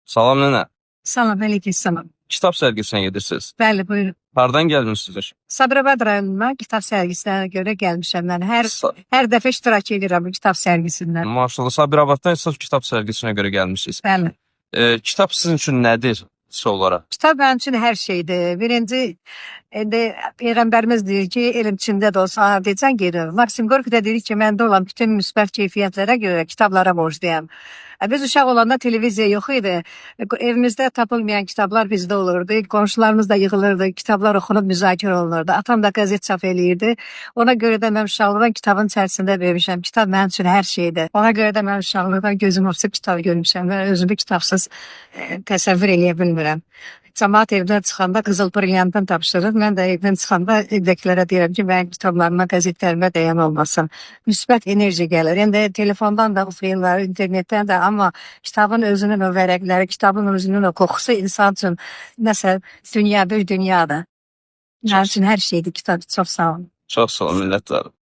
Salam nənə. Salam, aleyküm. Kitab sərgisinə gedirsiniz. Bəli, buyurun. Hardan gəlmisiniz? Sabirabad rayonuna kitab sərgisinə görə gəlmişəm mən. Hər hər dəfə iştirak edirəm bu kitab sərgisində. Maşallah, Sabirabaddan sırf kitab sərgisinə görə gəlmisiniz. Bəli. Kitab sizin üçün nədir qısa olaraq? Kitab mənim üçün hər şeydir. Birinci, indi Peyğəmbərimiz deyir ki, elm içində də olsa deyəcən gedir. Maksim Gorki də deyir ki, məndə olan bütün müsbət keyfiyyətlərə görə kitablara borcluyam. Biz uşaq olanda televiziya yox idi. Evimizdə tapılmayan kitablar bizdə olurdu. Qonşularımız da yığılırdı, kitablar oxunub müzakirə olunurdu. Atam da qəzet çap eləyirdi. Ona görə də mən uşaqlıqdan kitabın içərisində böyümüşəm. Kitab mənim üçün hər şeydir. Ona görə də mən uşaqlıqdan gözüm açıb kitab görmüşəm və özümü kitabsız təsəvvür eləyə bilmirəm. Camaat evdən çıxanda qızıl brilyantdan tapşırır. Mən də evdən çıxanda evdəkilərə deyirəm ki, mənim kitablarıma, qəzetlərimə dəyən olmasın. Müsbət enerji gəlir. İndi telefondan da oxuyurlar, internetdən də, amma kitabın özünün o vərəqləri, kitabın özünün o qoxusu insan üçün nəsə dünya bir dünyadır. Mənim üçün hər şeydir kitab. Çox sağ olun. Çox sağ olun, minnətdarım.